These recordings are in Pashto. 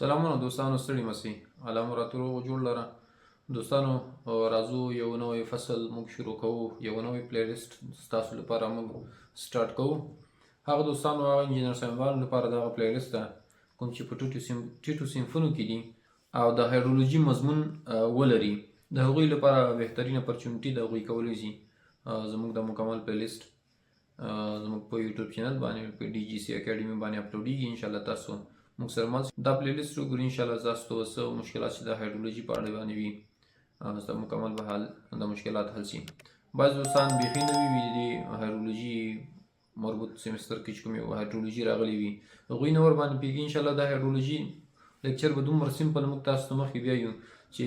سلامونه دوستانو، ستړي مسی، الله مو راته روغ جوړ لره. دوستانو، راځو یو نوی فصل موږ شروع کوو، یو نوی playlist ستاسو لپاره موږ start کوو. هغه دوستانو، هغه انجینر صاحبانو لپاره دغه playlist ده کوم چې په ټیټو صنفونو کې دي او د هایدرولوژي مضمون ولري. د هغوی لپاره بهترین opportunity د هغوی کولی شي زموږ د مکمل playlist زموږ په یوټیوب channel باندې، په ډي جي سي اکیډمي باندې اپلوډیږي. ان شاء الله تاسو موږ سره مل دا playlist وګورئ. ان شاء الله تاسو ته څه مشکلات چې د هایدرولوژي په اړه باندې وي، ستاسو مکمل به حل د مشکلات حل شي. بعض دوستان بیخي نوي وي، د هایدرولوژي مربوط سمستر کې چې کوم یو هایدرولوژي راغلی وي، هغوی نه ورباندې پوهېږي. ان شاء الله دا هایدرولوژي lecture به دومره simple موږ تاسو ته مخکې بیایو چې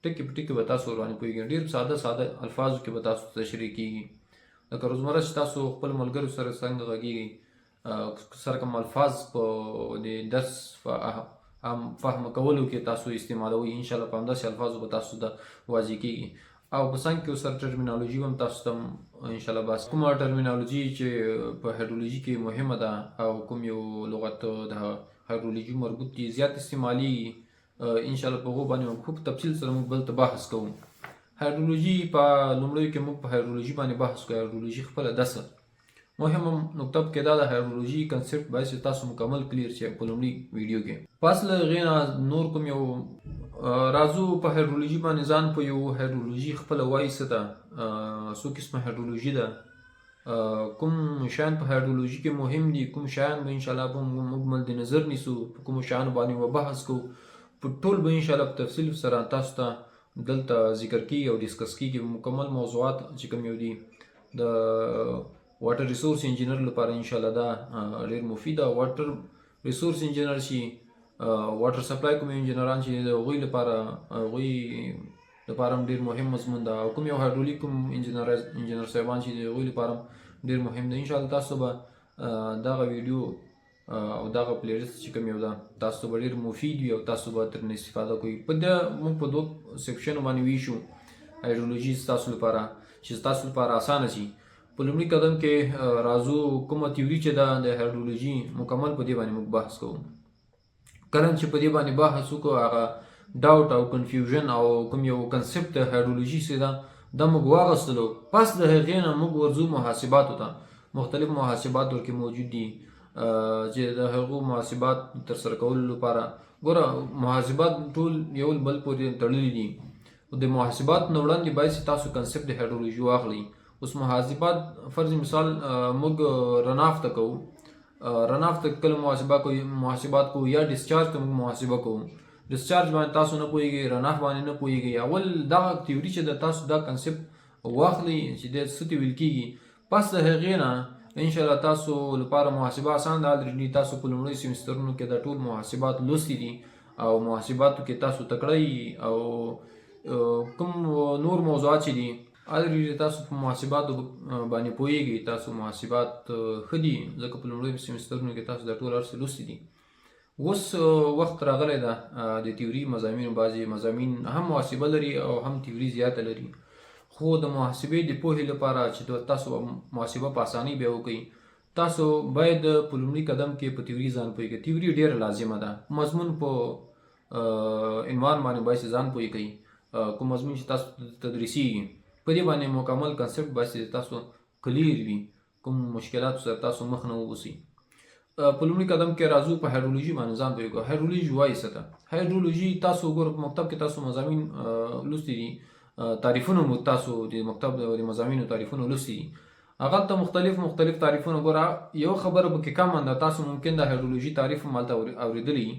ټکي په ټکي به تاسو ورباندې پوهېږئ. ډېر ساده ساده الفاظو کې به تاسو ته تشریح کېږي، لکه روزمره چې تاسو خپل ملګرو سره څنګه غږیږئ، سره کوم الفاظ په د درس فهم کولو کې تاسو استعمالوئ، ان شاء الله په همداسې الفاظو به تاسو ته واضح کېږي. او په څنګ کې ورسره terminology هم تاسو ته ان شاء الله بس کومه terminology چې په هایدرولوژي کې مهمه ده او کوم یو لغت د هایدرولوژي مربوط دي، زیات استعمالیږي، ان شاء الله په هغو باندې موږ په تفصیل سره موږ بل ته بحث کوو. هایدرولوژي په لومړیو کې موږ په هایدرولوژي باندې بحث کوو. هایدرولوژي خپله دسه مهمه نقطه پکې دا ده، هایدرولوژي concept باید چې تاسو مکمل clear شي په لومړي ویډیو کې. پس له هغې نه نور کوم یو راځو په هایدرولوژي باندې ځان په یو هایدرولوژي خپله وایي څه ده، څو قسمه هایدرولوژي ده، کوم شیان په هایدرولوژي کې مهم دي، کوم شیان به انشاءالله به موږ مد نظر نیسو، په کومو شیانو باندې به بحث کوو، په ټول به انشاءالله په تفصیل سره تاسو ته دلته ذکر کیږي او discuss کیږي. مکمل موضوعات چې کوم یو دي، د water resource engineer لپاره ان شاء الله دا ډیر مفید ده. water resource engineer شي، water supply کوم انجینران چې د هغوی لپاره، هغوی لپاره هم ډیر مهم مضمون ده، او کوم یو هایدرولیک کوم انجینر صاحبان چې د هغوی لپاره هم ډیر مهم ده. ان شاء الله تاسو به دغه ویډیو او دغه playlist چې کوم یو ده، تاسو به ډیر مفید وي او تاسو به ترنه استفاده کوئ. په دې موږ په دوه section باندې ویشو هایدرولوژي ستاسو لپاره چې ستاسو لپاره اسانه شي. په لومړي قدم کې راځو، کومه تیوري چې ده د هایدرولوژي، مکمل په دې باندې موږ بحث کوو. کله چې په دې باندې بحث وکړو، هغه doubt او confusion او کوم یو concept د هایدرولوژي څه ده، دا موږ واغستلو. پس د هغې نه موږ ورځو محاسباتو ته. مختلف محاسبات ورکې موجود دي چې د هغو محاسبات ترسره کولو لپاره، ګوره، محاسبات ټول یو بل پورې تړلي دي. د محاسبات نه وړاندې باید چې تاسو concept د هایدرولوژي واخلئ. اوس محاسبات، فرض مثال، موږ runoff ته کوو، runoff ته کله محاسبه کوو، محاسبات کوو یا discharge ته موږ محاسبه کوو، discharge باندې تاسو نه پوهیږئ، runoff باندې نه پوهیږئ. اول دا تیوري چې د تاسو دا concept واخلئ چې د څه ته ویل کیږي. پس د هغې نه انشاءالله تاسو لپاره محاسبه اسان ده. already تاسو په لومړیو سیمسترونو کې دا ټول محاسبات لوستي دي او محاسباتو کې تاسو تکړه یي، او کوم نور موضوعات چې دي، already تاسو په محاسباتو باندې پوهیږئ، تاسو محاسبات ښه دي، ځکه په لومړیو سیمسترونو کې تاسو دا ټول هر څه لوستي دي. اوس وخت راغلی ده د تیوري مضامینو. بعضې مضامین هم محاسبه لري او هم تیوري زیاته لري، خو د محاسبې د پوهې لپاره چې تاسو محاسبه په اسانۍ بیا وکړئ، تاسو باید په لومړي قدم کې په تیوري ځان پوه کړئ. تیوري ډیره لازمه ده. مضمون په عنوان باندې باید ځان پوه کړئ. کوم مضمون چې تاسو تدریسیږي، په دې باندې مکمل concept باید تاسو clear وي، کوم مشکلاتو سره تاسو مخ نه اوسئ. په لومړي قدم کې راځو، په هایدرولوژي باندې ځان پوه کړو. هایدرولوژي وایي څه ته؟ هایدرولوژي تاسو وګورئ، په مکتب کې تاسو مضامین لوستي دي، تعریفونه مو تاسو د مکتب د مضامینو تعریفونه لوستي دي. هغلته مختلف مختلف تعریفونه. ګوره، یو خبره پکې کمه ده. تاسو ممکن د هایدرولوژي تعریف هم هلته اورېدلی.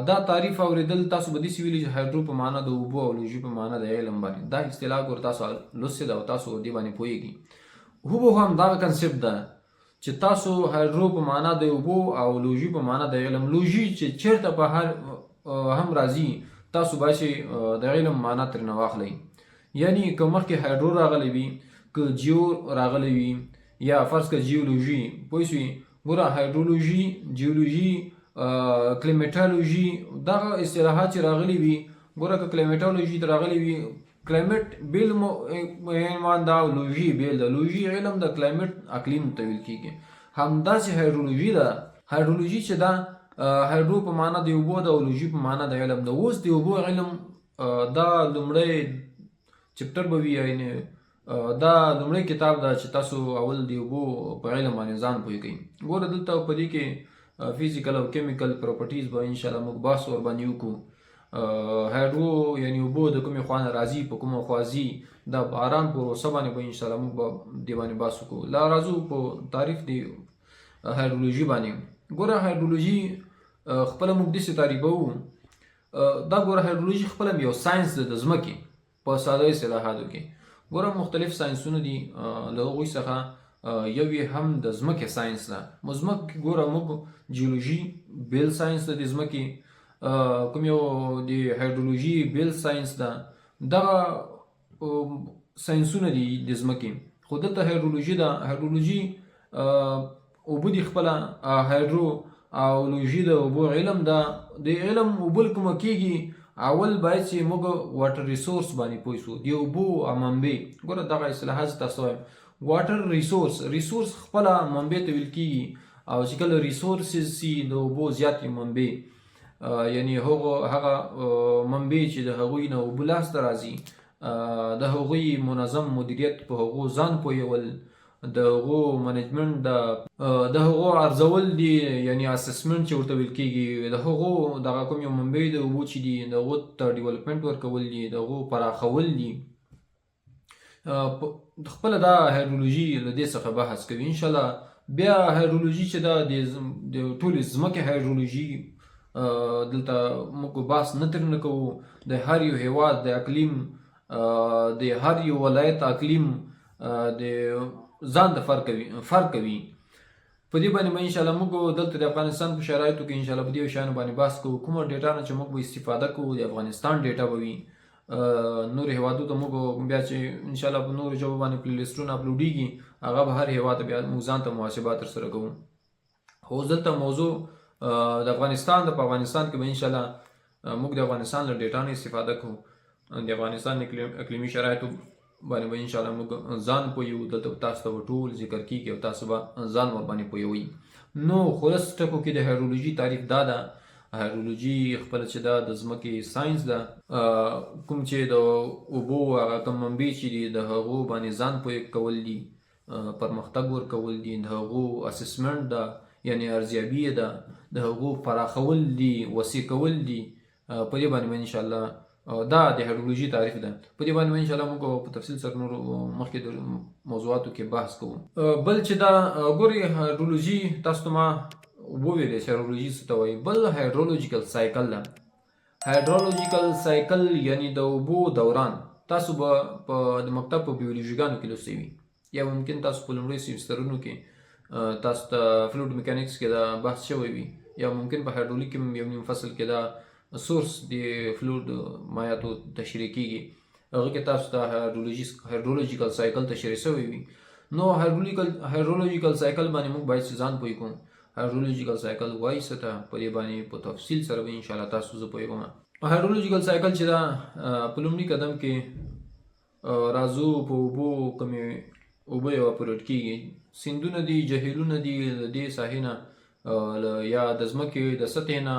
دا تعریف اورېدل تاسو به داسې ویلي چې hydro په معنا د اوبو او لوژي په معنا د علم باندې. دا اصطلاح ګوره تاسو لوستې ده او تاسو دې باندې پوهېږئ. هو هم دغه concept ده چې تاسو hydro په معنا د اوبو او لوژي په معنا د علم. لوژي چې چېرته په هر هم راځي، تاسو باید چې د علم معنا ترېنه واخلئ. یعنی که مخکې hydro راغلی وي، که geo راغلی وي، یا فرض که جیولوژي، پوه شوي؟ ګوره، هایدرولوژي، جیولوژي، کلیمیټولوژي، دغه اصطلاحات چې راغلي وي، ګوره، که کلیمیټولوژي راغلي وي، climate بیل عنوان دا، لوژي بیل ده. لوژي علم د، climate اقلیم ته ویل کیږي. همداسې هایدرولوژي ده. هایدرولوژي چې ده هایدرو په معنا د اوبو ده او لوژي په معنا د علم ده. اوس د اوبو علم دا لومړی chapter به وي، یعنی دا لومړی کتاب ده چې تاسو اول د اوبو په علم باندې ځان پوه کړئ. ګوره دلته په دې کې physical او chemical properties به ان شاء الله موږ بحث ورباندې وکړو. hydro یعنی اوبو د کومې خوا نه راځي، په کومه خوا ځي، د باران پروسه باندې به ان شاء الله موږ به دې باندې بحث وکړو. لا راځو په تعریف د هایدرولوژي باندې. ګوره هایدرولوژي خپله موږ داسې تعریفوو، دا ګوره هایدرولوژي خپله یو ساینس ده د ځمکې په ساده اصطلاحاتو کې. ګوره مختلف ساینسونه دي، له هغوی څخه یو یې هم د ځمکې ساینس ده. نو ځمکه کې ګوره موږ جیولوژي بیل ساینس ده د ځمکې، کوم یو د هایدرولوژي بیل ساینس ده. دغه ساینسونه دي د ځمکې، خو دلته هایدرولوژي ده. هایدرولوژي اوبه دي خپله، هایدرو او لوژي د اوبو علم ده. د علم اوبه کومه کېږي، اول باید چې موږ water resource باندې پوه شو، د اوبو منبع. ګوره دغه اصطلاحات زه تاسو وایم، water resource، resource خپله منبع ته ویل کېږي، او چې کله resources سي د اوبو زیاتې منبع، یعنی هغه منبع چې د هغوی نه اوبه لاسته راځي، د هغوی منظم مدیریت، په هغو ځان پوهول، د هغو management، د هغو ارزول دي، یعنی assessment چې ورته ویل کېږي، د هغو دغه کوم یو منبع د اوبو چې دي د هغو ته development ورکول دي، د هغو پراخول دي. خپله دا هایدرولوژي له دې څخه بحث کوي ان شاء الله. بیا هایدرولوژي چې ده د ټولې ځمکې هایدرولوژي دلته موږ بحث نه ترې نه کوو. د هر یو هیواد د اقلیم، د هر یو ولایت اقلیم د ځان د فرق کوي. په دې باندې به ان شاء الله موږ دلته د افغانستان په شرایطو کې ان شاء الله په دې شیانو باندې بحث کوو. کومه data نه چې موږ به استفاده کوو د افغانستان data به وي. نور هیوادو ته موږ بیا چې ان شاء الله په نورو ژبو باندې playlist ونه اپلوډیږي، هغه به هر هیواد ته بیا موږ ځان ته محاسبه ترسره کوو. خو اوس دلته موضوع د افغانستان د، په افغانستان کې به ان شاء الله موږ د افغانستان له data نه استفاده کوو. د افغانستان اقلیمي شرایطو باندې به ان شاء الله موږ ځان پوهیو. دلته به تاسو ته به ټول ذکر کیږي او تاسو به ځان ورباندې پوهوئ. نو خلاص ټکو کې د هایدرولوژي تعریف دا ده. هایدرولوژي خپله چې ده د ځمکې ساینس ده، کوم چې د اوبو هغه کوم منبع چې دي د هغو باندې ځان پوه کول دي، پرمختګ ورکول دي، د هغو assessment ده یعنی ارزیابي ده، د هغو پراخول دي، وسیع کول دي. په دې باندې به ان شاء الله دا د هایدرولوژي تعریف ده. په دې باندې به ان شاء الله موږ په تفصیل سره نور مخکې د موضوعاتو کې بحث کوو. بل چې دا ګوري هایدرولوژي تاسو ته ما وویلې چې هایدرولوژي څه ته وایي. بل hydrological cycle ده. hydrological cycle یعنی د اوبو دوران. تاسو به په د مکتب په بیولوژیګانو کې لوستی وي، یا ممکن تاسو په لومړیو سیمسترونو کې تاسو ته fluid mechanics کې دا بحث شوی وي، یا ممکن په هایدرولیک کې یو نیم فصل کې دا source د fluid مایعاتو تشریح کیږي، هغه کې تاسو ته hydrological cycle تشریح شوی وي. نو hydrological cycle باندې موږ باید ځان پوه کړو. hydrological cycle وایي څه ته، په دې باندې په تفصیل سره به ان شاء الله تاسو زه پوهېږم. hydrological cycle چې ده، په لومړي قدم کې راځو په اوبو، کومې اوبه evaporate کیږي، سیندونه دي، جهیلونه دي، له دې ساحې نه یا د ځمکې د سطحې نه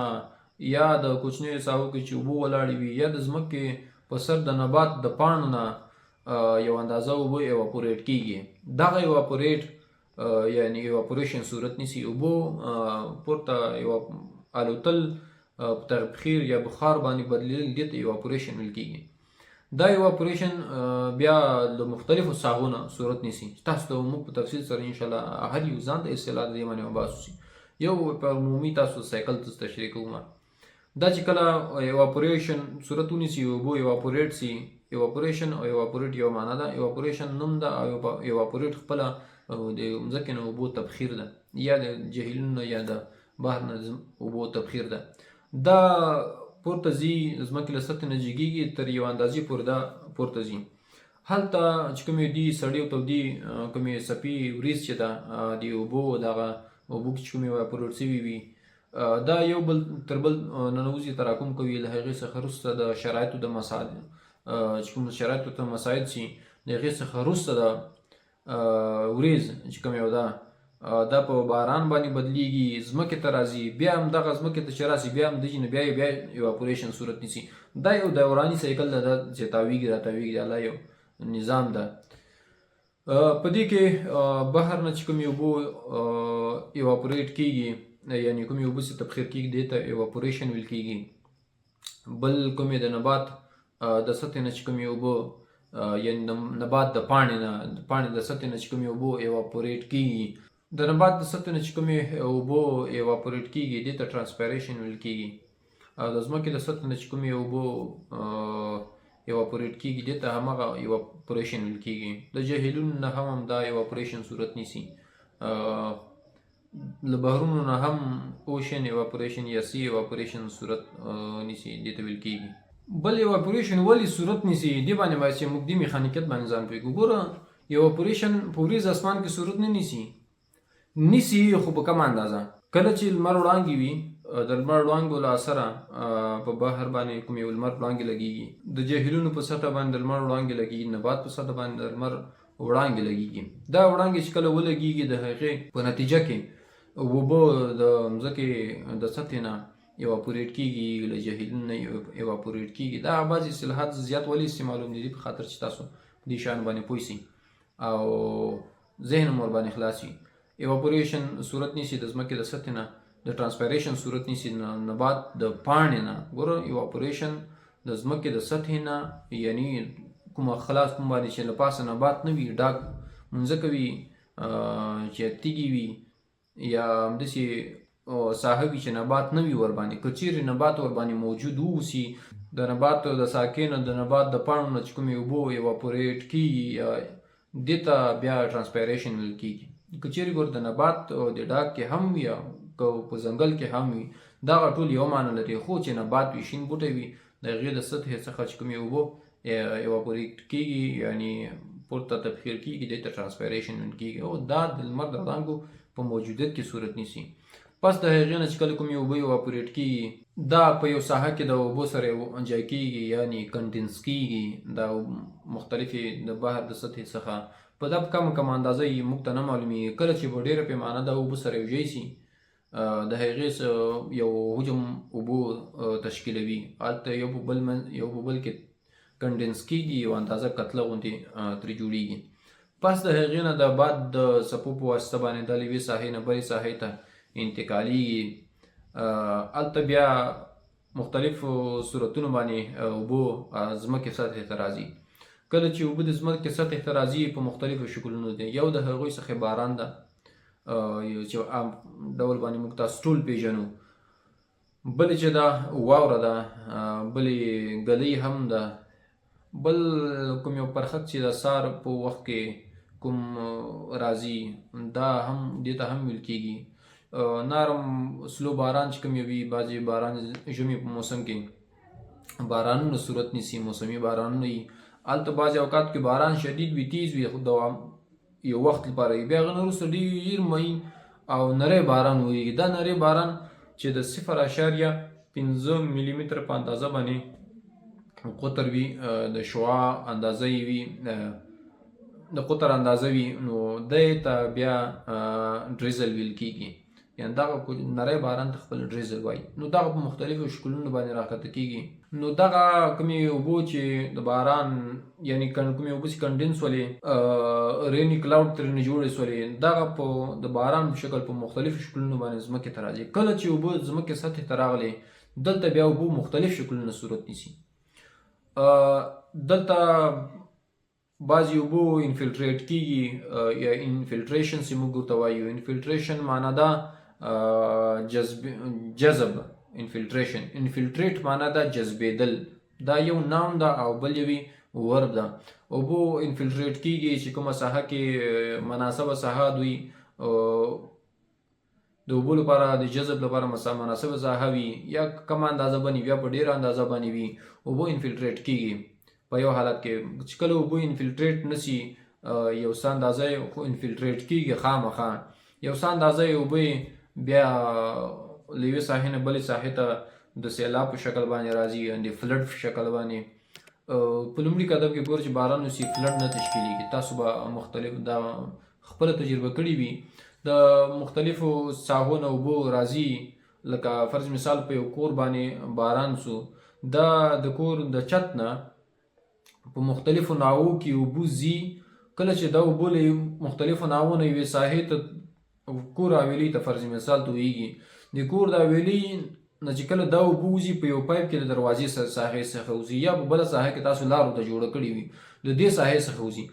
یا د کوچنیو ساحو کې چې اوبه ولاړې وي، یا د ځمکې په سر د نبات د پاڼو نه یو اندازه اوبه evaporate کیږي. دغه evaporate یعنی evaporation صورت نیسي، اوبو پورته یو الوتل، په تبخیر یا بخار باندې بدلیدل، دې ته evaporation ویل کیږي. دا evaporation بیا له مختلفو ساحو نه صورت نیسي. تاسو ته موږ په تفصیل سره ان شاء الله هر یو ځان ته اصطلاح د دې باندې بحث وشي. یو په عمومي تاسو cycle ته تشریح کوم. دا چې کله evaporation صورت ونیسي، اوبو evaporate سي، evaporation او evaporate یو معنا ده. evaporation نوم ده او evaporate خپله د ځمکې نه اوبو تبخیر ده، یا د جهیلونو یا د بحر نه اوبو تبخیر ده. دا پورته ځي، ځمکې له سطحې نه جګېږي تر یو اندازې پورې، دا پورته ځي. هلته چې کومې دي سړې او تودې کومې څپې وریځ چې ده، د اوبو دغه اوبو کې چې کومې evaporate سوي وي، دا یو بل تر بل ننوځي، تراکم کوي. له هغې څخه وروسته د شرایطو د مساعد چې کوم شرایطو ته مساعد شي، د هغې څخه وروسته د وریځ چې کوم یو ده دا په باران باندې بدلیږي، ځمکې ته راځي، بیا هم دغه ځمکې ته چې راسي بیا هم دجې نه بیا بیا ایواپوریشن صورت نیسي. دا یو دوراني سایکل ده، دا چې تاویږي راتاویږي، دا یو نظام ده. په دې کې بحر نه چې کومې اوبو ایواپوریټ کیږي، یعنی کومې اوبه چې تبخیر کیږي، دې ته ایواپوریشن ویل کیږي. بل کومې د نبات د سطحې نه چې کومې اوبه، یعنی د نبات د پاڼې نه، د پاڼې د سطحې نه چې کومې اوبه ایواپوریټ کیږي، د نبات د سطحې نه چې کومې اوبه ایواپوریټ کیږي، دې ته ترانسپیریشن ویل کیږي. او د ځمکې د سطحې نه چې کومې اوبه ایواپوریټ کیږي، دې ته هماغه ایواپوریشن ویل کیږي. د جهیلونو نه هم همدا ایواپوریشن صورت نیسي. له بحرونو نه هم ocean evaporation یا sea evaporation صورت نیسي، دې ته ویل کیږي. بل ایواپوریشن ولې صورت نیسي، دې باندې باید چې موږ دې میخانیکیت باندې ځان پوه کړو. ګوره، ایواپوریشن په وریځ اسمان کې صورت نه نیسي، نیسي خو په کمه اندازه. کله چې لمر وړانګې وي، د لمر وړانګو له اثره په بحر باندې کوم یو لمر وړانګې لګیږي، د جهیلونو په سطح باندې د لمر وړانګې لګیږي، نبات په سطح باندې د لمر وړانګې لګیږي. دا وړانګې چې کله ولګیږي، د هغې په نتیجه کې اوبه د مځکې د سطحې نه ایواپوریټ کیږي، له جهیلونو نه ایواپوریټ کیږي. دا بعضې اصطلاحات زیات ولې استعمالوم، د دې په خاطر چې تاسو په دې شیانو باندې پوه سئ او ذهن مو ورباندې خلاص وي. ایواپوریشن صورت نیسي د ځمکې د سطحې نه، د ترانسپیریشن صورت نیسي د نبات د پاڼې نه. ګوره، ایواپوریشن د ځمکې د سطحې نه، یعنی کومه خلاص کوم باندې چې له پاسه نبات نه وي، ډاګ مځکه وي، چې تیږې وي یا همداسې ساحه وي چې نبات نه وي ورباندې، که چیرې نبات ورباندې موجود واوسي، د نبات د ساقې نه، د نبات د پاڼو نه چې کومې اوبه ایواپوریټ کیږي، دې ته بیا ترانسپیریشن ویل کیږي. که چیرې ګور د نبات د ډاګ کې هم وي، که په ځنګل کې هم وي، دغه ټول یو معنی لري، خو چې نبات وي، شین بوټی وي، د هغې د سطحې څخه چې کومې اوبه ایواپوریټ کیږي، یعنی پورته تبخیر کیږي، دې ته ترانسپیریشن ویل کیږي. او دا د لمر د وړانګو په موجودیت کې صورت نیسي. پس د هغې نه چې کله کومې اوبه ایواپوریټ کیږي، دا په یو ساحه کې د اوبو سره یو ځای کیږي، یعنی condense کیږي. دا مختلفې د بحر د سطحې څخه په دا په کمه کمه اندازه یې موږ ته نه معلومیږي. کله چې په ډېره پیمانه دا اوبه سره یو ځای سي، د هغې یو حجم اوبو تشکیلوي، هلته یو په بل کې condense کیږي، یو اندازه کتله غوندې ترې جوړیږي. پس د هغې نه د باد د څپو په واسطه باندې د یوې ساحې نه بلې ساحې ته انتقالیږي. هلته بیا مختلفو صورتونو باندې اوبو ځمکې سطحې ته راځي. کله چې اوبه د ځمکې سطحې ته راځي، په مختلفو شکلونو دي. یو د هغوی څخه باران ده، یو چې عام ډول باندې موږ تاسو ټول پیژنو. بلې چې ده واوره ده، بلې ږلۍ هم ده، بل کوم یو پرخک چې د سار په وخت کې کوم راځي، دا هم دې ته هم ویل کیږي. نرم slow باران چې کوم وي، بعضې باران ژمي په موسم کې بارانونه صورت نیسي، موسمي بارانونه وي. هلته بعضې اوقات کې باران شدید وي، تیز وي، خو دوام یو وخت لپاره وي، بیا هغه نه وروسته ډېر مهین او نری باران وریږي. دا نری باران چې د 0.5 ملي متر په اندازه باندې قطر وي، د شعاع اندازه یې وي، د قطر اندازه وي، نو دی ته بیا drizzle ویل کیږي. یعنی دغه نری باران ته خپل drizzle وایي. نو دغه په مختلفو شکلونو باندې راکښته کیږي. نو دغه کومې اوبو چې د باران، یعنی کومې اوبه چې condense سولې، rainy cloud ترېنه جوړې سولې، دغه په د باران په شکل په مختلفو شکلونو باندې ځمکې ته راځي. کله چې اوبه ځمکې سطحې ته راغلې، دلته بیا اوبو مختلف شکلونه صورت نیسي. دلته بعضې اوبو infiltrate کیږي، یا infiltration چې موږ ورته وایو. infiltration معنا ده جذب، جذب. infiltration، infiltrate معنا ده جذبېدل. دا یو noun ده او بل یوې verb ده. اوبو infiltrate کیږي چې کومه ساحه کې مناسبه ساحه دوی د اوبو لپاره د جذب لپاره مناسبه ساحه وي، یا کمه اندازه باندې وي یا په ډیره اندازه باندې وي، اوبو infiltrate کیږي. په یو حالت کې چې کله اوبه infiltrate نسی، یو څه اندازه خو infiltrate کیږي خامخا، یو څه اندازه یې اوبه بیا له یوې ساحې نه بلې ساحې ته د سیلاب په شکل باندې راځي، د flood په شکل باندې. په لومړي قدم کې ګور چې باران وسي، flood نه تشکیلیږي. تاسو به مختلف دا خپله تجربه کړې وي. د مختلفو ساحو نه اوبه راځي، لکه فرض مثال په یو کور باندې باران سو، دا د کور د چت نه په مختلفو ناوو کې اوبه ځي. کله چې دا اوبه له مختلفو ناوو نه یوې ساحې ته، کور حویلۍ ته فرض مثال تویږي، د کور د حویلۍ نه چې کله دا اوبه وځي، په یو پایپ کې د دروازې ساحې څخه وځي، یا په بله ساحه کې تاسو لار ورته جوړه کړې وي، د دې ساحې څخه وځي.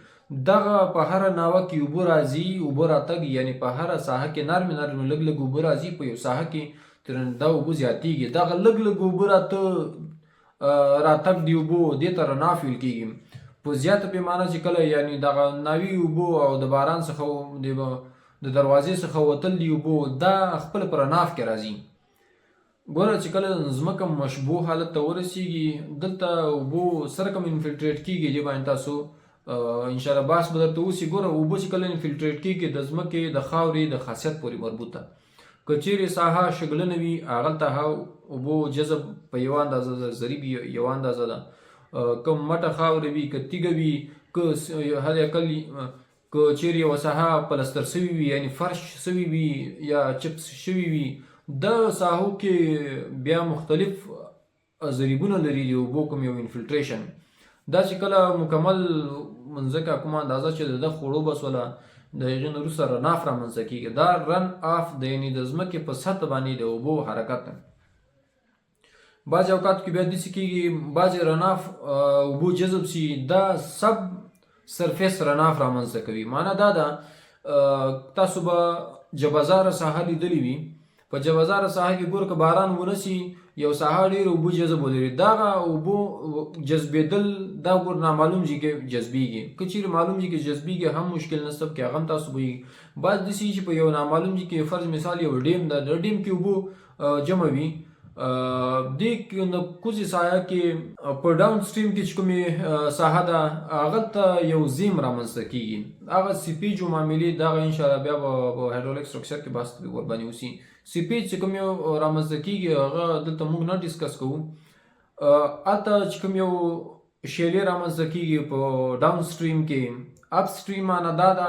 دغه په هره ناوه کې اوبه راځي، اوبه راتګ، یعنی په هره ساحه کې نرمې نرمې لږ لږ اوبه راځي. په یو ساحه کې تر دا اوبه زیاتیږي. دغه لږ لږ اوبه راتګ دی اوبو، دې ته runoff ویل کیږي. په زیاته پیمانه چې کله، یعنی دغه ناوي اوبو او د باران څخه د دروازې څخه وتل دی اوبو، دا خپل په runoff کې راځي. ګوره چې کله ځمکه مشبوع حالت ته ورسیږي، دلته اوبو سره کوم infiltrate کیږي، دې باندې تاسو ان شاء الله بحث به درته وسي. ګوره، اوبه چې کله infiltrate کیږي، د ځمکې د خاورې د خاصیت پورې مربوطه. که چیرې ساحه شګلنه وي، هغلته اوبو جذب په یوه اندازه ده، ضریب یوه اندازه ده. که مټه خاوره وي، که تیږه وي، که حد اقل که چیرې یوه ساحه پلستر سوي وي، یعنی فرش سوي وي یا چپس شوي وي، د ساحو کې بیا مختلف ضریبونه لري د اوبو کوم یو infiltration. دا چې کله مکمل منځکه کومه اندازه چې د خړوبه سوله، د هغې نه وروسته runoff رامنځته کېږي. دا runoff د یعنی د ځمکې په سطح باندې د اوبو حرکت دی. بعضې اوقاتو کې بیا داسې کېږي، بعضې runoff اوبو جذب سي، دا sub surface runoff رامنځته کوي. معنا دا ده، تاسو به جبزاره ساحه لیدلې وي. په جبزاره ساحه کې ګوره، که باران ونه سي، یو ساحه ډېر اوبه جذب ولري. دغه اوبو جذبېدل دا ګور نامعلوم ځای کې جذبیږي. که چیرې معلوم ځای کې جذبیږي هم مشکل نشته، کې هغه هم تاسو پوهیږئ. بعض داسې چې په یو نامعلوم ځای کې، فرض مثال یو ډیم ده، د ډیم کې اوبه جمع وي، دې کوزې ساحه کې، په downstream کې چې کومې ساحه ده، هغلته یو زیم رامنځته کیږي. هغه seepage معاملې دغه انشاءالله بیا په hydraulic structure کې بحث ورباندې وسي. seepage چې کوم یو رامنځته کیږي، هغه دلته موږ نه discuss کوو. هلته چې کوم یو شیلې رامنځته کیږي په downstream کې. upstream معنا دا ده،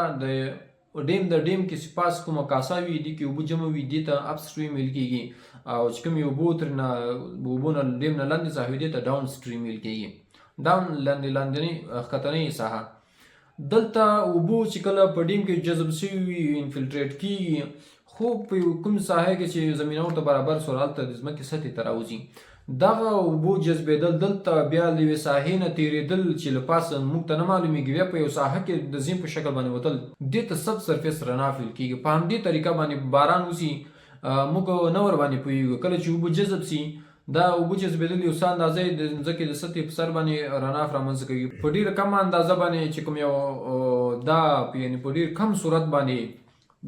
د ډیم کې چې پاس کومه کاسه وي، دې کې اوبه جمع وي، دې ته upstream ویل کیږي، او چې کومې اوبو ترېنه اوبو نه ډیم نه لاندې ساحه وي، دې ته downstream ویل کیږي. down لاندې، لاندنۍ، ښکتنۍ ساحه. دلته اوبو چې کله په ډیم کې جذب شوي وي، infiltrate کیږي، خو په یو کوم ساحه کې چې زمینه ورته برابر سول، هلته د ځمکې سطحې ته راوځي. دغه اوبو جذبېدل دلته بیا له یوې ساحې نه تېرېدل چې له پاسه موږ ته نه معلومیږي، بیا په یو ساحه کې د زیم په شکل باندې وتل، دې ته sub surface runoff ویل کیږي. په همدې طریقه باندې باران وسي، موږ نه ور باندې پوهیږو. کله چې اوبه جذب سي، دا اوبه جذبېدل یو څه اندازه یې د ځمکې د سطحې په سر باندې runoff رامنځته کوي. په ډېره کمه اندازه باندې چې کوم یو دا، یعنی په ډېر کم سرعت باندې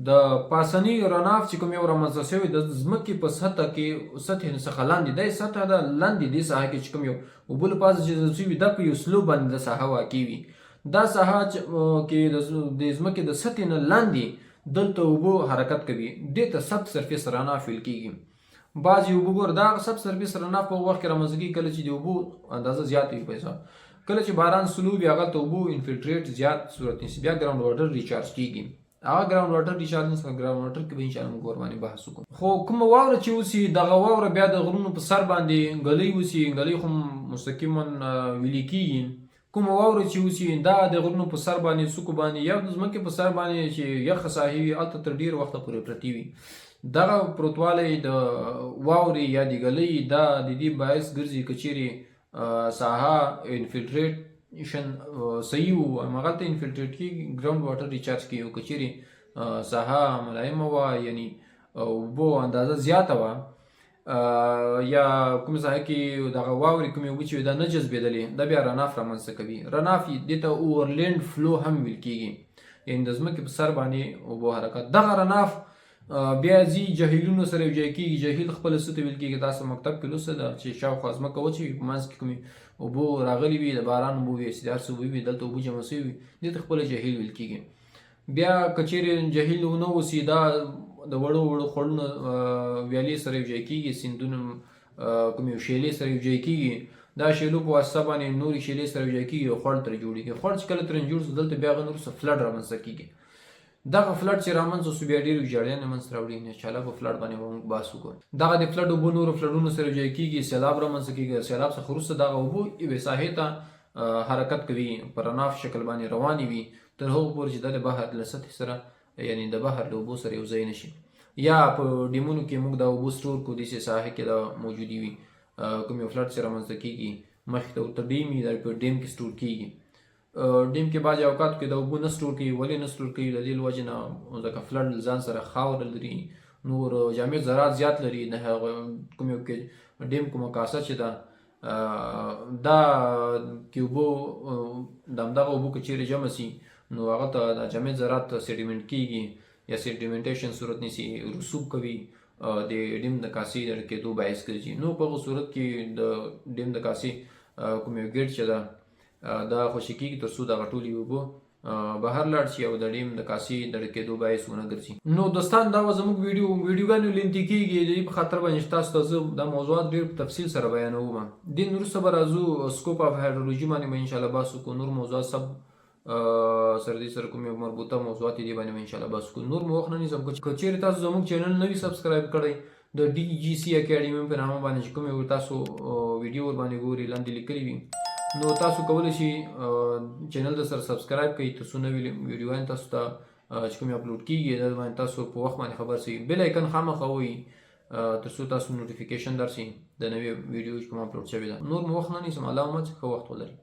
د پاسني runoff چې کوم یو رامنځته شوی، د ځمکې په سطح کې، سطحې څخه لاندې، دا سطح ده، لاندې دې ساحه کې چې کوم یو اوبه له پاسه جذب شوي، دا په یو slope باندې د ساحه واقع وي. دا ساحه کې د ځمکې د سطحې نه لاندې دلته اوبه حرکت کوي، دې ته sub surface runoff ویل کیږي. بعضې اوبه ګوره، دا sub surface runoff په وخت کې رامنځته کېږي کله چې د اوبو اندازه زیاته وي. پیسه کله چې باران slow وي، هغلته اوبو infiltrate زیات صورت نیسي، بیا ground water recharge کیږي. هغه ground water recharge نه ground water کې به ان شاء الله موږ ورباندې بحث وکړو. خو کومه واوره چې وسي، دغه واوره بیا د غرونو په سر باندې ږلۍ وسي، ږلۍ خو مستقیما ویلي کیږي. کومه واوره چې وسي، دا د غرونو په سر باندې، څوکو باندې یا د ځمکې په سر باندې چې یخه ساحې وي، هلته تر ډېر وخته پورې پرتې وي. دغه پروتوالی د واورې یا د ږلۍ دا د دې باعث ګرځي، که چیرې ساحه infiltration صحیح وو، همغلته infiltrate کیږي، ground water recharge کیږي. که چیرې ساحه ملایمه وه، یعنی اوبو اندازه زیاته وه، یا کوم ځای کې دغه واورې کومې اوبه چې دا نه جذبېدلې، دا بیا runoff رامنځته کوي. runoff دې ته overland flow هم ویل کیږي، یعنی د ځمکې په سر باندې اوبو حرکت. دغه runoff بیا ځي جهیلونو سره یو ځای کیږي. جهیل خپل څه ته ویل کیږي؟ تاسو مکتب کې لوسته ده چې شاوخوا ځمکه وچه وي، په منځ کې کومې اوبو راغلي وي، د باران اوبه وي، چې د هر څه اوبه وي، دلته اوبه جمع سوي وي، دې ته خپله جهیل ویل کیږي. بیا که چیرې جهیل ونه اوسي، دا د وړو وړو خوړونو ویالې سره یو ځای کیږي، سیندونو کوم یو شیلې سره یو ځای کیږي. دا شیلو په واسطه باندې نورې شیلې سره یو ځای کیږي او خوړ ترې جوړیږي. خوړ چې کله ترې جوړ سو، دلته بیا هغه نور څه flood رامنځته کیږي. دغه flood چې رامنځته سو، بیا ډېر ویجاړیانې منځته راوړي. ان شاء الله په flood باندې به موږ بحث وکړو. دغه د flood اوبه نورو flood ونو سره یوځای کېږي، سیلاب رامنځته کېږي. سیلاب څخه وروسته دغه اوبه یوې ساحې ته حرکت کوي، په runoff شکل باندې روانې وي، تر هغو پورې چې د بحر له سطحې سره، یعنی د بحر له اوبو سره یو ځای نشي. یا په ډیمونو کې موږ دا اوبه store کړو، داسې ساحه کې دا موجودي وي. کوم یو flood چې رامنځته کېږي، مخې ته ورته ډیم وي، دا په ډیم کې store کېږي. ډیم کې بعضې اوقاتو کې دا اوبه نه store کوي. ولې نه store کوي؟ د دې له وجې نه ځکه flood له ځان سره خاوره لري، نور جامد ذرات زیات لري. د هغه کوم یو کې ډیم کومه کاسه چې ده، دا کې اوبه، د همدغه اوبو که چیرې جمع سي، نو هغه ته د جامد ذرات sediment کیږي یا sedimentation صورت نیسي، رسوب کوي، د ډیم د کاسې د ډکېدو باعث ګرځي. نو په هغه صورت کې د ډیم د کاسې کوم یو gate چې ده، دا خوشې کیږي، تر څو دغه ټولې اوبه بهر لاړ شي او د ډیم د کاسې د ډکېدو باعث ونه ګرځي. نو دوستان، دا وه زموږ ویډیو. ویډیوګانې lengthy کیږي، د دې په خاطر باندې چې تاسو ته زه دا موضوعات ډېر په تفصیل سره بیانوم. دین وروسته به راځو، scope of hydrology باندې به انشاءالله بحث وکړو. نور موضوعات سب سره دې سره کوم یو مربوطه موضوعات دي باندې به انشاءالله بحث وکړو. نور مو وخت نه نیسم. که چیرې تاسو زموږ چینل نه وي subscribe کړی، د ډي جي سي اکیډمي په نامه باندې چې کوم یو تاسو ویډیو ور باندې ګوري، لاندې لیکلي وي، نو تاسو کولی شئ چینل د سره subscribe کړئ، تر څو نوې ویډیوګانې تاسو ته چې کومې اپلوډ کیږي، دا باندې تاسو په وخت باندې خبر شئ. bell icon خامخا ووهئ، تر څو تاسو notification درشي د نوې ویډیو چې کوم اپلوډ شوې ده. نور مو وخت نه نیسم. الله مو ښه وخت ولرئ.